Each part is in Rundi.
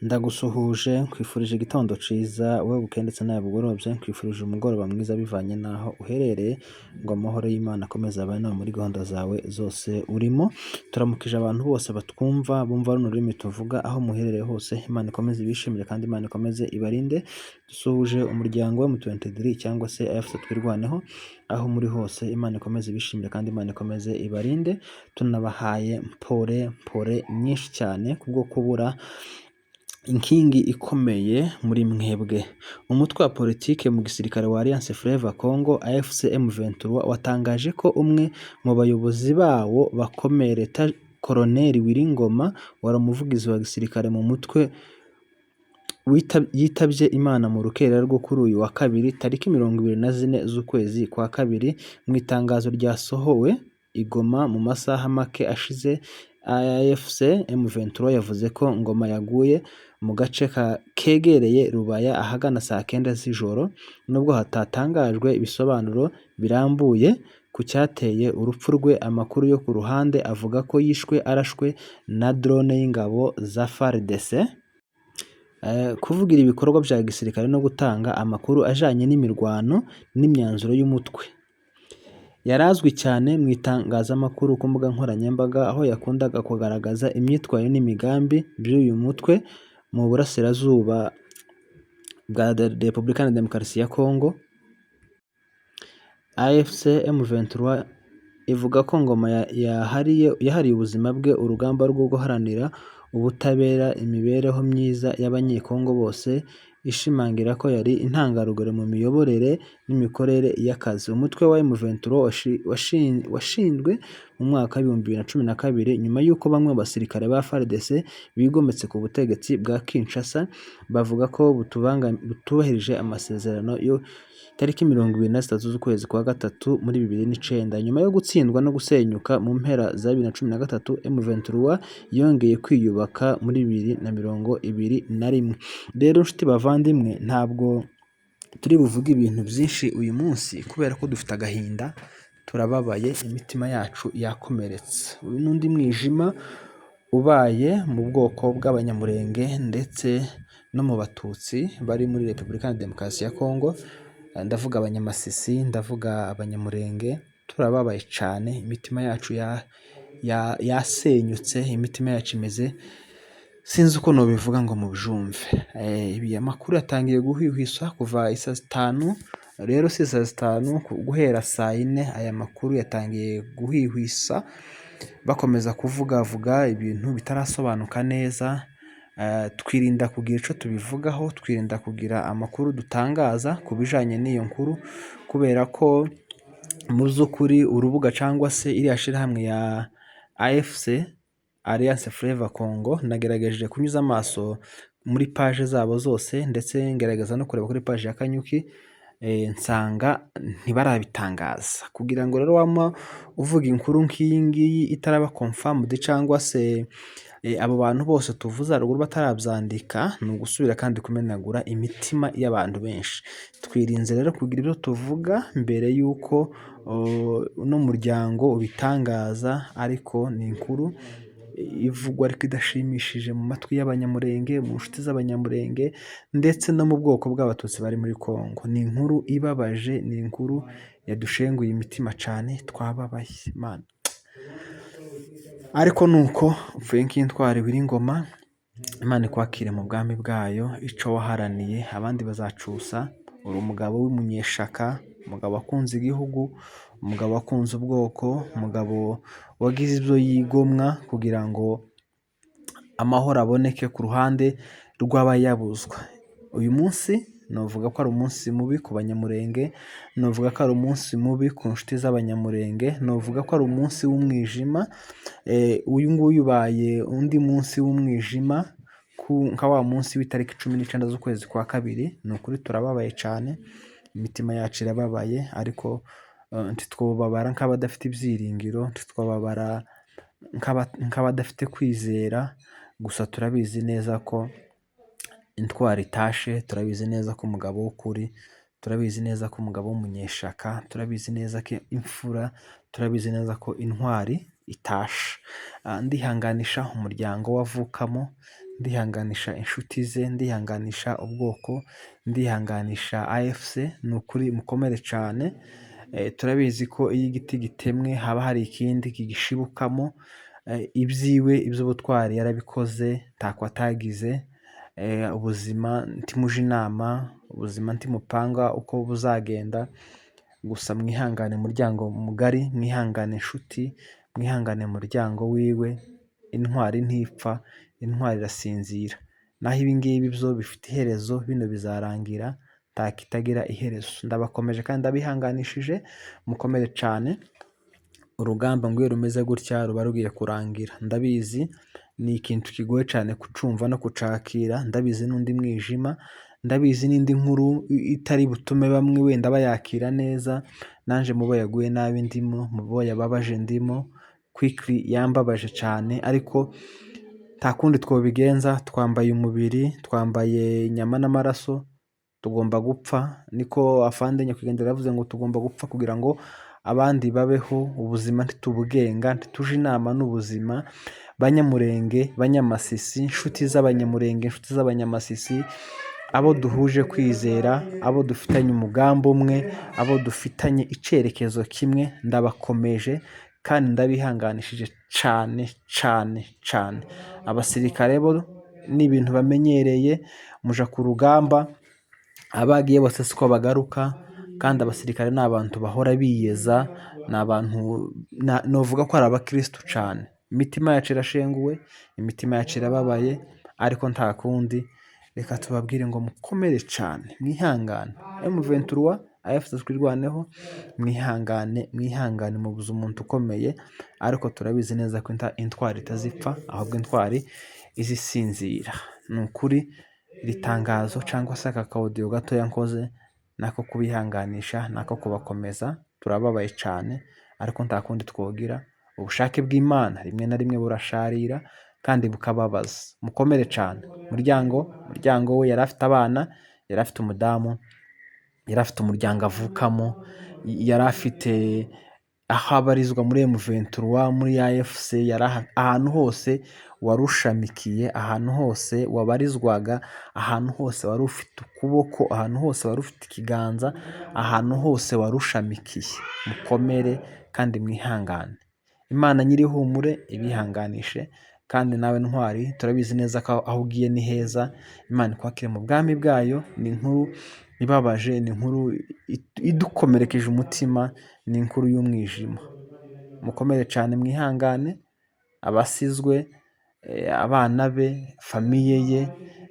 Ndagusuhuje nkwifurije igitondo ciza wowe bukeye ndetse nawe bugorobye, nkwifurije umugoroba mwiza bivanye n'aho uherereye, ngo amahoro y'Imana akomeze abane nawe muri gahunda zawe zose urimo. Turamukije abantu bose batwumva bumva runo rurimi tuvuga, aho muherereye hose Imana ikomeze ibishimire kandi Imana ikomeze ibarinde. Dusuhuje umuryango wa M23 cyangwa se AFC Twirwaneho, aho muri hose Imana ikomeze ibishimire kandi Imana ikomeze ibarinde. Tunabahaye mpore mpore nyinshi cyane kubwo kubura inkingi ikomeye muri mwebwe. Umutwe wa politike mu gisirikare wa Alliance Fleuve Congo AFC M23 watangaje ko umwe mu bayobozi bawo bakomeye, Lt Colonel Willy Ngoma, wari umuvugizi wa gisirikare mu mutwe, yitabye Imana mu rukerera rwo kuri uyu wa kabiri tariki 24 z'ukwezi kwa kabiri. Mu itangazo ryasohowe i Goma mu masaha make ashize, AFC M23 yavuze ko Ngoma yaguye mu gace kegereye Rubaya ahagana saa kenda z'ijoro, nubwo hatatangajwe ibisobanuro birambuye ku cyateye urupfu rwe. Amakuru yo ku ruhande avuga ko yishwe arashwe na drone y'ingabo za FARDC. Kuvugira ibikorwa bya gisirikare no gutanga amakuru ajanye n'imirwano n'imyanzuro y'umutwe. Yari azwi cyane mu itangazamakuru ku mbuga nkoranyambaga, aho yakundaga kugaragaza imyitwarire n'imigambi by'uyu mutwe mu burasirazuba bwa Repubulika ya Demokarasi ya Congo. AFC M23 ivuga ko Ngoma yahariye ubuzima bwe urugamba rwo guharanira ubutabera, imibereho myiza y'Abanyekongo bose, ishimangira ko yari intangarugero mu miyoborere n'imikorere y'akazi. Umutwe wa M23 washinzwe mu mwaka wa 2012 nyuma y'uko bamwe mu basirikare ba FARDC bigometse ku butegetsi bwa Kinshasa, bavuga ko butubahirije amasezerano yo tariki 23 z'ukwezi kwa gatatu muri 2009. Nyuma yo gutsindwa no gusenyuka mu mpera za 2013, M23 yongeye kwiyubaka muri 2021. Rero nshuti bavandimwe, ntabwo turi buvuge ibintu byinshi uyu munsi kubera ko dufite agahinda, turababaye, imitima yacu yakomeretse. Uyu n'undi mwijima ubaye mu bwoko bw'Abanyamurenge ndetse no mu Batutsi bari muri Repubulika ya Demokarasi ya Kongo. Ndavuga Abanyamasisi, ndavuga Abanyamurenge, turababaye cyane, imitima yacu yasenyutse, imitima yacu imeze sinzi uko nobivuga ngo mubyumve. Ibi amakuru yatangiye guhwihwiswa kuva isaa zitanu, rero si saa zitanu, guhera saa yine aya makuru yatangiye guhwihwisa, bakomeza kuvugavuga ibintu bitarasobanuka neza. Twirinda kugira icyo tubivugaho, twirinda kugira amakuru dutangaza ku bijanye n'iyo nkuru, kubera ko mu by'ukuri urubuga cyangwa se iriya shirahamwe ya AFC Alliance Fleuve Congo, nagerageje kunyuza amaso muri page zabo zose, ndetse ngerageza no kureba kuri page ya Kanyuki, nsanga ntibarabitangaza. Kugira ngo rero wama uvuga inkuru nk'iyi ngiyi itaraba confirmed, cyangwa se abo bantu bose tuvuze haruguru batarabyandika, ni ugusubira kandi kumenagura imitima y'abantu benshi. Twirinze rero kugira ibyo tuvuga mbere y'uko uno muryango ubitangaza, ariko ni inkuru ivugwa ariko idashimishije mu matwi y'Abanyamurenge, mu nshuti z'Abanyamurenge ndetse no mu bwoko bw'Abatutsi bari muri Kongo. Ni inkuru ibabaje, ni inkuru yadushenguye imitima cyane, twababaye Mana. Ariko nuko upfuye nk'intwari Willy Ngoma, Imana ikwakire mu bwami bwayo, ico waharaniye abandi bazacusa. Uri umugabo w'umunyeshaka, umugabo wakunze igihugu, umugabo wakunze ubwoko, umugabo wagize ibyo yigomwa kugira ngo amahoro aboneke ku ruhande rw'abayabuzwa. Uyu munsi novuga ko ari umunsi mubi ku Banyamurenge, novuga ko ari umunsi mubi ku nshuti z'Abanyamurenge, novuga ko ari umunsi w'umwijima. Uyu nguyu ubaye undi munsi w'umwijima nka wa munsi w'itariki 19 z'ukwezi kwa kabiri. Ni ukuri turababaye cyane, imitima yacu irababaye, ariko ntitwobabara nk'abadafite ibyiringiro, ntitwababara nk'abadafite kwizera, gusa turabizi neza ko intwari itashe, turabizi neza ko umugabo w'ukuri, turabizi neza ko umugabo w'umunyeshaka, turabizi neza ko imfura, turabizi neza ko intwari itashe. Ndihanganisha umuryango wavukamo, Ndihanganisha inshuti ze, ndihanganisha ubwoko, ndihanganisha AFC. Ni ukuri mukomere cyane. Turabizi ko iyo igiti gitemwe haba hari ikindi kigishibukamo. Ibyiwe iby'ubutwari yarabikoze, ntako atagize. Ubuzima ntimuje inama, ubuzima ntimupanga uko buzagenda. Gusa mwihangane muryango mugari, mwihangane inshuti, mwihangane muryango wiwe. Intwari ntipfa, intwari irasinzira. Naho ibi ngibi byo bifite iherezo, bino bizarangira, nta kitagira iherezo. Ndabakomeje kandi ndabihanganishije, mukomere cyane. Urugamba ngo iyo rumeze gutya ruba rugiye kurangira. Ndabizi ni ikintu kigoye cyane kucumva no kucakira, ndabizi n'undi mwijima, ndabizi n'indi nkuru itari butume bamwe wenda bayakira neza. Nanje mubo yaguye nabi ndimo, mubo yababaje ndimo. Quickly yambabaje cyane, ariko nta kundi twobigenza. Twambaye umubiri, twambaye inyama n'amaraso, tugomba gupfa. Niko afande nyakwigendera yavuze ngo tugomba gupfa kugira ngo abandi babeho. Ubuzima ntitubugenga, ntituje inama n'ubuzima. Banyamurenge, banyamasisi, inshuti z'abanyamurenge, inshuti z'abanyamasisi, abo duhuje kwizera, abo dufitanye umugambi umwe, abo dufitanye icyerekezo kimwe, ndabakomeje kandi ndabihanganishije cyane cyane cyane. Abasirikare bo ni ibintu bamenyereye, muja ku rugamba, abagiye bose siko bagaruka. Kandi abasirikare ni abantu bahora biyeza, ni abantu novuga ko ari abakirisitu cyane. Imitima yacu irashenguwe, imitima yacu irababaye, ariko nta kundi. Reka tubabwire ngo mukomere cyane, mwihangane. M23 AFC twirwaneho, mwihangane, mwihangane, mubuze umuntu ukomeye. Ariko turabizi neza ko intwari itazipfa, ahubwo intwari izisinzira. Ni ukuri iri tangazo cyangwa se aka kawudiyo gatoya nkoze nako kubihanganisha, nako kubakomeza. Turababaye cyane, ariko nta kundi twogira. Ubushake bw'Imana rimwe na rimwe burasharira kandi bukababaza. Mukomere cyane muryango we. Yari afite abana, yari afite umudamu, yari afite umuryango avukamo, yari afite aho abarizwa muri M23, muri AFC. Yari ahantu hose warushamikiye, ahantu hose wabarizwaga, ahantu hose wari ufite ukuboko, ahantu hose wari ufite ikiganza, ahantu hose warushamikiye. Mukomere kandi mwihangane. Imana nyir'ihumure ibihanganishe. Kandi nawe ntwari, turabizi neza ko aho ugiye ni heza. Imana ikwakire mu bwami bwayo. Ni inkuru ibabaje, ni inkuru idukomerekeje umutima, ni inkuru y'umwijima. Mukomere cyane, mwihangane. Abasizwe, abana be, famille ye,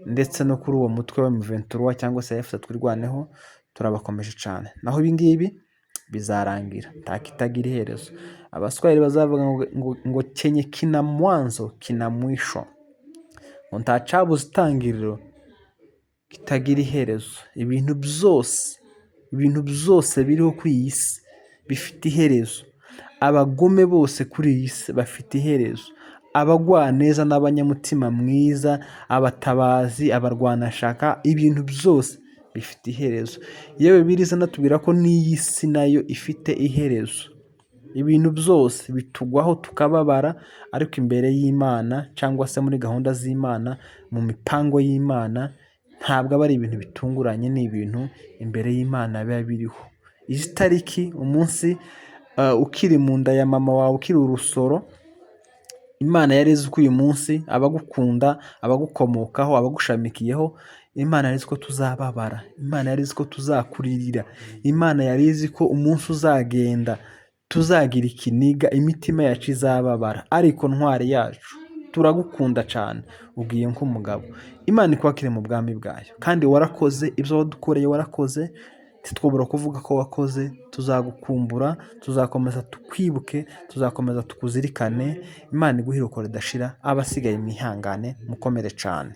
ndetse no kuri uwo mutwe wa M23 cyangwa se AFC twirwaneho, turabakomeje cyane. Naho ibi ngibi bizarangira, nta kitagira iherezo. Abaswahili bazavuga ngo chenye kina mwanzo kina mwisho, ngo nta cabuze itangiriro kitagira iherezo. Ibintu byose, ibintu byose biriho kuri iyi si bifite iherezo. Abagome bose kuri iyi si bafite iherezo. Abagwaneza n'abanyamutima mwiza, abatabazi, abarwanashaka, ibintu byose bifite iherezo. Yewe biriza natubwira ko n'iyi si nayo ifite iherezo. Ibintu byose bitugwaho tukababara, ariko imbere y'Imana cyangwa se muri gahunda z'Imana, mu mipango y'Imana, ntabwo aba ari ibintu bitunguranye, ni ibintu imbere y'Imana biba biriho. Izi tariki, umunsi ukiri mu nda ya mama wawe, ukiri urusoro, Imana yari izi ko uyu munsi abagukunda, abagukomokaho, abagushamikiyeho, Imana yari izi ko tuzababara, Imana yari izi ko tuzakuririra, Imana yari izi ko umunsi uzagenda tuzagira ikiniga, imitima yacu izababara. Ariko ntwari yacu, turagukunda cyane, ugiye nk'umugabo. Imana ikwakire mu bwami bwayo. Kandi warakoze ibyo wadukoreye, warakoze, ntitwabura kuvuga ko wakoze. Tuzagukumbura, tuzakomeza tukwibuke, tuzakomeza tukuzirikane. Imana iguhe iruhuko ridashira. Abasigaye mwihangane, mukomere cyane.